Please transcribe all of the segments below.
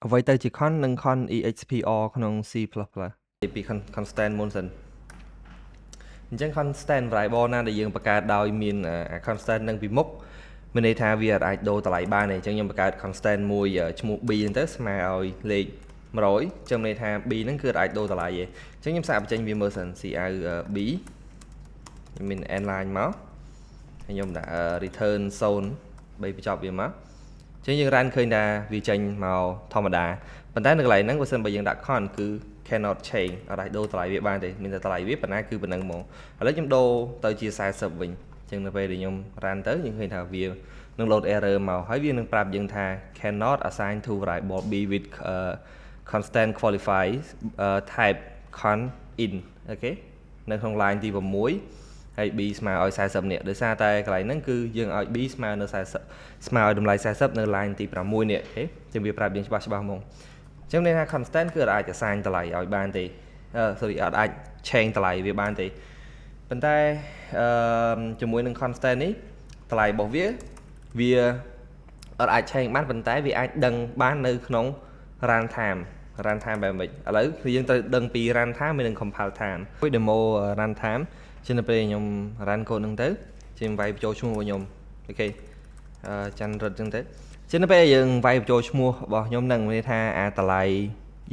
អ្វីទៅជា const និង constexpr ក្នុង C++ ពី constant មុនសិនអញ្ចឹង constant variable ណាដែលយើងបង្កើតដោយមានអា constant នឹងពីមុខមានន័យថាវាអាចដូរតម្លៃបានទេអញ្ចឹងខ្ញុំបង្កើត constant មួយឈ្មោះ b ហ្នឹងទៅស្មើឲ្យលេខ100អញ្ចឹងមានន័យថា b ហ្នឹងគឺអាចដូរតម្លៃទេអញ្ចឹងខ្ញុំសាកបញ្ចេញវាមើលសិន cout b ខ្ញុំមាន end line មកហើយខ្ញុំដាក់ return 0 3បញ្ចប់វាមកអញ្ចឹងយើង run ឃើញថាវាចេញមកធម្មតាប៉ុន្តែនៅកន្លែងហ្នឹងបើសិនបើយើងដាក់ const គឺ cannot change អត់អាចដូរតម្លៃវាបានទេមានតែតម្លៃវាប៉ុណ្ណាគឺប៉ុណ្ណឹងហ្មងឥឡូវខ្ញុំដូរទៅជា40វិញអញ្ចឹងនៅពេលដែលខ្ញុំ run ទៅយើងឃើញថាវានឹង load error មកហើយវានឹងប្រាប់យើងថា cannot assign to variable b with constant qualify type const int OK នៅក្នុង line ទី6ហើយ b ស្មើឲ្យ40នេះដោយសារតែកន្លែងហ្នឹងគឺយើងឲ្យ b ស្មើនៅ40ស្មើឲ្យតម្លៃ40នៅ line ទី6នេះ OK ចឹងវាប្រាប់យើងច្បាស់ច្បាស់ហ្មងអញ្ចឹងន័យថា constant គឺអាច assign តម្លៃឲ្យបានទេអឺ sorry អត់អាច change តម្លៃវាបានទេប៉ុន្តែអឺជាមួយនឹង constant នេះតម្លៃរបស់វាវាអត់អាច change បានប៉ុន្តែវាអាចដឹងបាននៅក្នុង run time run time បែបម៉េចឥឡូវគឺយើងត្រូវដឹងពី run time និង compile time មួយ demo run time ជានៅពេលខ្ញុំ run code ហ្នឹងទៅជាវាយបញ្ចូលឈ្មោះរបស់ខ្ញុំ OK អឺច័ន្ទរិទ្ធចឹងទៅជានៅពេលយើងវាយបញ្ចូលឈ្មោះរបស់ខ្ញុំហ្នឹងមានន័យថាអាតម្លៃ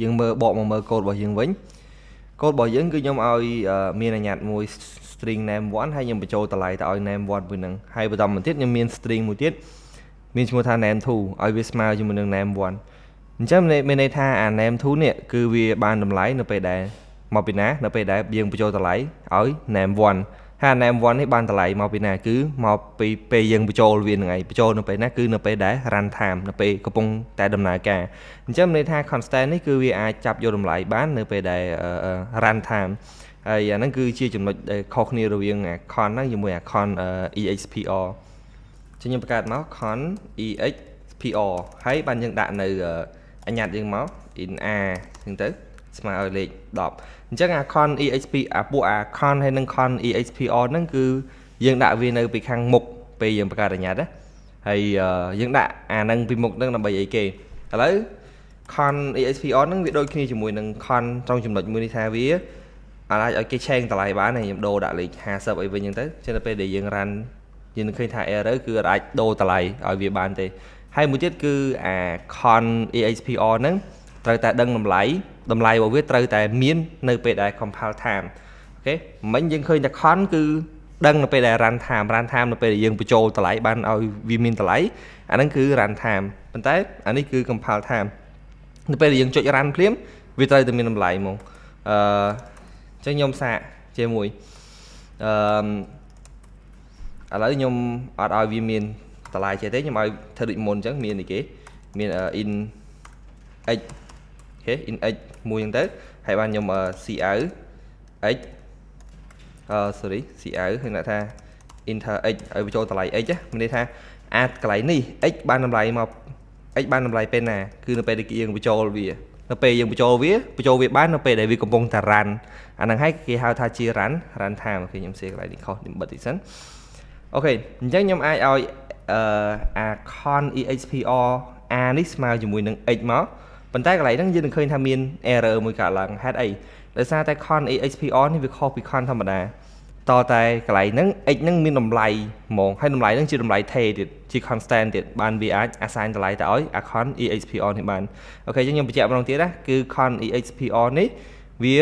យើងមើលបកមកមើលកូដរបស់យើងវិញកូដរបស់យើងគឺខ្ញុំឲ្យមានអញ្ញាតមួយ string name 1ហើយខ្ញុំបញ្ចូលតម្លៃទៅឲ្យ name 1មួយហ្នឹងហើយបន្តមកទៀតខ្ញុំមាន string មួយទៀតមានឈ្មោះថា name 2ឲ្យវាស្មើជាមួយនឹង name 1អញ្ចឹងមានន័យថាអា name 2នេះគឺវាបានតម្លៃនៅពេលដែលមកពីណានៅពេលដែលយើងបញ្ចូលតម្លៃឲ្យ name 1ហើយ name 1នេះបានតម្លៃមកពីណាគឺមកពីពេលយើងបញ្ចូលវាហ្នឹងឯងបញ្ចូលនៅពេលណាគឺនៅពេលដែល run time នៅពេលកំពុងតែដំណើរការអញ្ចឹងមានន័យថា constant នេះគឺវាអាចចាប់យកតម្លៃបាននៅពេលដែល run time ហើយអាហ្នឹងគឺជាចំណុចដែលខុសគ្នារវាងអា const ហ្នឹងជាមួយអា const expr ចឹងខ្ញុំបង្កើតមក const expr ហើយបានយើងដាក់នៅអញ្ញាតយើងមក int a ចឹងទៅស្មើឲ្យលេខ10អញ្ចឹងអា const exp អាពួកអា const ហើយនិង const expr ហ្នឹងគឺយើងដាក់វានៅពីខាងមុខពេលយើងបង្កើតអញ្ញាតណាហើយយើងដាក់អាហ្នឹងពីមុខហ្នឹងដើម្បីអីគេឥឡូវ const expr ហ្នឹងវាដូចគ្នាជាមួយនឹង const ត្រង់ចំណុចមួយនេះថាវាអាចឲ្យគេ change តម្លៃបានហើយខ្ញុំដូរដាក់លេខ50អីវិញអញ្ចឹងទៅចឹងទៅពេលដែលយើង run យើងនឹងឃើញថា error គឺអាចដូរតម្លៃឲ្យវាបានទេហើយមួយទៀតគឺអា const expr ហ្នឹងត្រូវតែដឹងតម្លៃតម្លៃរបស់វាត្រូវតែមាននៅពេលដែល compile time OK មិញយើងឃើញតែ const គឺដឹងនៅពេលដែល run time run time នៅពេលដែលយើងបញ្ចូលតម្លៃបានឲ្យវាមានតម្លៃអាហ្នឹងគឺ run time ប៉ុន្តែអានេះគឺ compile time នៅពេលដែលយើងចុច run ភ្លាមវាត្រូវតែមានតម្លៃហ្មងអឺអញ្ចឹងខ្ញុំសាកជាមួយអឺឥឡូវខ្ញុំអត់ឲ្យវាមានតម្លៃចេះទេខ្ញុំឲ្យធ្វើដូចមុនអញ្ចឹងមានអីគេមាន int x OK int x មួយអញ្ចឹងទៅហើយបានខ្ញុំ cout x អឺ sorry cout ហើយដាក់ថា enter x ឲ្យបញ្ចូលតម្លៃ x ណាមានន័យថាអាចកន្លែងនេះ x បានតម្លៃមក x បានតម្លៃពេលណាគឺនៅពេលដែលយើងបញ្ចូលវានៅពេលយើងបញ្ចូលវាបញ្ចូលវាបាននៅពេលដែលវាកំពុងតែ run អាហ្នឹងហើយគេហៅថាជា run time OK ខ្ញុំសេកន្លែងនេះខុសខ្ញុំបិទតិចសិន OK អញ្ចឹងខ្ញុំអាចឲ្យអឺអា const expr a នេះស្មើជាមួយនឹង x មកប៉ុន្តែកន្លែងហ្នឹងយើងនឹងឃើញថាមាន error មួយកើតឡើងហេតុអីដោយសារតែ const expr នេះវាខុសពី const ធម្មតាតតែកន្លែងហ្នឹង x ហ្នឹងមានតម្លៃហ្មងហើយតម្លៃហ្នឹងជាតម្លៃថេទៀតជា constant ទៀតបានវាអាច assign តម្លៃទៅឲ្យ const expr នេះបាន OK អញ្ចឹងខ្ញុំបញ្ជាក់ម្ដងទៀតណាគឺ const expr នេះវា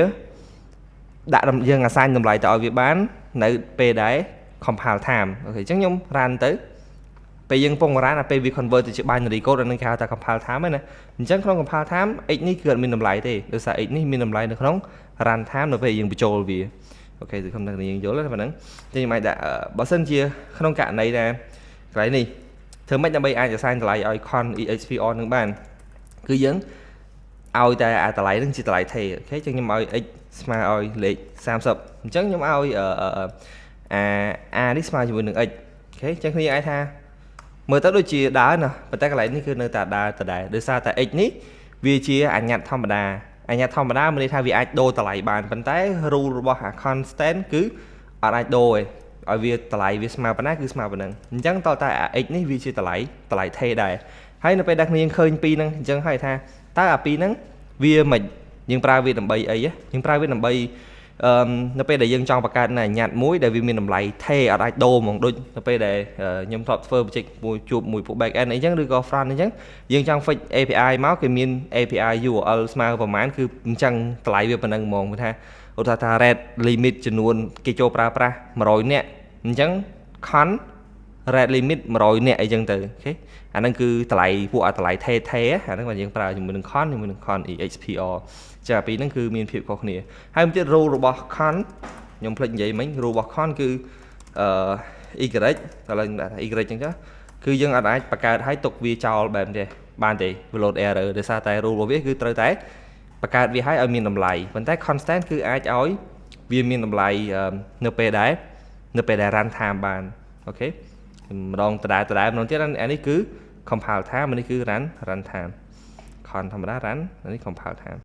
ដាក់យើង assign តម្លៃទៅឲ្យវាបាននៅពេលដែល compile time OK អញ្ចឹងខ្ញុំ run ទៅពេលយើងពង run អាពេលវា convert ទៅជា binary code អានឹងគេហៅថា compile time ហ្នឹងណាអញ្ចឹងក្នុង compile time x នេះគឺអត់មានតម្លៃទេដោយសារ x នេះមានតម្លៃនៅក្នុង run time នៅពេលយើងបញ្ចូលវា OK គឺខ្ញុំនឹងយើងយល់ទេប៉ុណ្ណឹងអញ្ចឹងខ្ញុំអាចដាក់បើសិនជាក្នុងករណីដែលកន្លែងនេះធ្វើម៉េចដើម្បីអាច assign តម្លៃឲ្យ const expr នឹងបានគឺយើងឲ្យតែអាតម្លៃនឹងជាតម្លៃថេ OK អញ្ចឹងខ្ញុំឲ្យ x ស្មើឲ្យលេខ30អញ្ចឹងខ្ញុំឲ្យអា a នេះស្មើជាមួយនឹង x OK អញ្ចឹងគ្នាអាចថាមើលទៅដូចជាដើរណាប៉ុន្តែកន្លែងនេះគឺនៅតែដើរដដែលដោយសារតែ x នេះវាជាអញ្ញត្តិធម្មតាអញ្ញត្តិធម្មតាមានន័យថាវាអាចដូរតម្លៃបានប៉ុន្តែ rule របស់អា constant គឺអត់អាចដូរទេឲ្យវាតម្លៃវាស្មើប៉ុណ្ណាគឺស្មើប៉ុណ្ណឹងអញ្ចឹងតើតែអា x នេះវាជាតម្លៃតម្លៃថេដែរហើយនៅពេលដែលគ្នាឃើញពីរហ្នឹងអញ្ចឹងហើយថា តើអាពីរហ្នឹងវាមិនយើងប្រើវាដើម្បីអីយើងប្រើវាដើម្បីអឺនៅពេលដែលយើងចង់បង្កើតនៅអញ្ញត្តិមួយដែលវាមានតម្លៃថេអត់អាចដូរហ្មងដូចនៅពេលដែលខ្ញុំធ្លាប់ធ្វើ project មួយជួបមួយពួក back end អីចឹងឬក៏ front អីចឹងយើងចង់ fix API មកគេមាន API URL ស្មើប្រហែលគឺអញ្ចឹងតម្លៃវាប៉ុណ្ណឹងហ្មងគឺថាឧទាហរណ៍ថា rate limit ចំនួនគេចូលប្រើប្រាស់100នាក់អញ្ចឹង const rate limit 100នាក់អីចឹងទៅ OK អាហ្នឹងគឺតម្លៃពួកអាតម្លៃថេថេអាហ្នឹងបើយើងប្រើជាមួយនឹង const ជាមួយនឹង const expr ចាអាពីរហ្នឹងគឺមានភាពខុសគ្នាហើយមួយទៀត rule របស់ const ខ្ញុំភ្លេចនិយាយមិញ rule របស់ const គឺអឺ y ឥឡូវខ្ញុំដាក់ថា y ចឹងចុះគឺយើងអត់អាចបង្កើតឲ្យទុកវាចោលបែបនេះបានទេវា load error ដោយសារតែ rule របស់វាគឺត្រូវតែបង្កើតវាឲ្យឲ្យមានតម្លៃប៉ុន្តែ constant គឺអាចឲ្យវាមានតម្លៃនៅពេលដែល run time បាន OK ម្ដងដដែលដដែលម្ដងទៀតអានេះគឺ compile time អានេះគឺ run time const ធម្មតា run អានេះ compile time។